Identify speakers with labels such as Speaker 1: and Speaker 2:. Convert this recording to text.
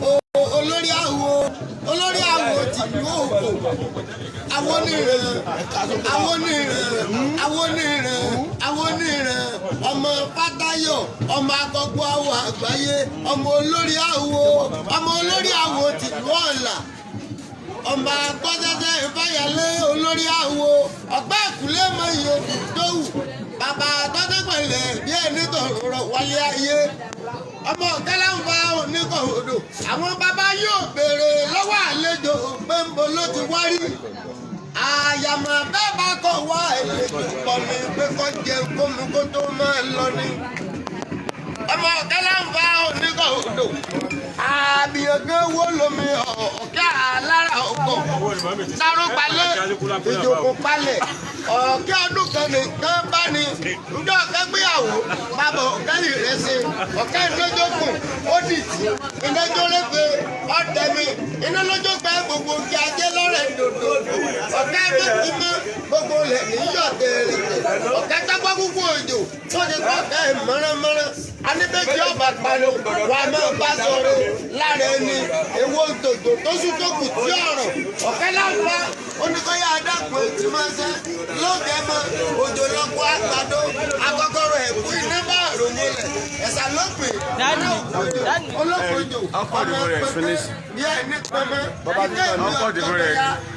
Speaker 1: Olórí àwo, olórí àwo tìlú Òkò, Awóníran, Awóníran, Awóníran, Awóníran, ọmọ Fátayọ̀, ọmọ akọgbọ àwọ àgbáyé, ọmọ olórí àwo, ọmọ olórí àwo tìlú Ọ̀là, ọmọ agbọ́sẹ́sẹ́ ìfáyàlẹ́, olórí àwo ọ̀pẹ́ ìkúlé mọ iye òkú tó wù bàbá tọ́tẹ́pẹ̀lẹ̀ bí ẹni tọ̀rọ̀ rọ̀ wálé ayé, ọmọ ọ̀kẹ́lá ń fa oníkọ̀ọ́dọ̀. Àwọn bàbá yóò béèrè lọ́wọ́ àlejò pé ń bo ló ti wá rí àyàmọ̀ bẹ́ẹ̀ bá kọ̀ wá àlejò pọ̀ ní pé kọ́ jẹun kó mu kó tó máa lọ ní. Ọmọ ọ̀kẹ́lá ń fa oníkọ̀ọ́dọ̀ àbíyànkan wo lomi ọ̀kẹ́ alára ọkọ̀ sáró palẹ̀ ìjòkó palẹ̀ ọ̀kẹ́ ọdún kan nìkan bá ní njọ́ ọ̀kẹ́ gbéyàwó bàbá ọ̀kẹ́ ìrẹsì ọ̀kẹ́ ìdójókùn ó dìtì ìdójórẹ́fẹ́ ọ̀dẹ̀mí iná lójó pẹ́ gbogbo kí ajé lọ́rẹ̀ dòdò ọ̀kẹ́ mẹ́tìmọ́ gbogbo lẹ̀ níyọ̀ tẹ̀rẹ̀tẹ̀ ọ̀kẹ́ tápá púpọ̀ òjò tó ti kọ́ ọ̀kẹ́ mọ́ránmọ́rán aníbẹ̀jì ọba pariwo wà á máa bá sọ̀rọ̀ lára ẹni èwo tòjò tó sùn tó kù tí ọ̀rọ̀ ọ̀kẹ́ láǹfà oníkọ́yà adákùn etí máa ń sẹ́ lóògẹ́ mọ́ òjò lọ́kọ́ àgbàdo akọ́kọ́rọ́ ẹ̀kú iná bá àròmọlẹ̀ ẹ̀sà lópin olókojò ọmọ pẹpẹ bí ẹni pẹmọ ilé ìlú ọ̀tọ̀.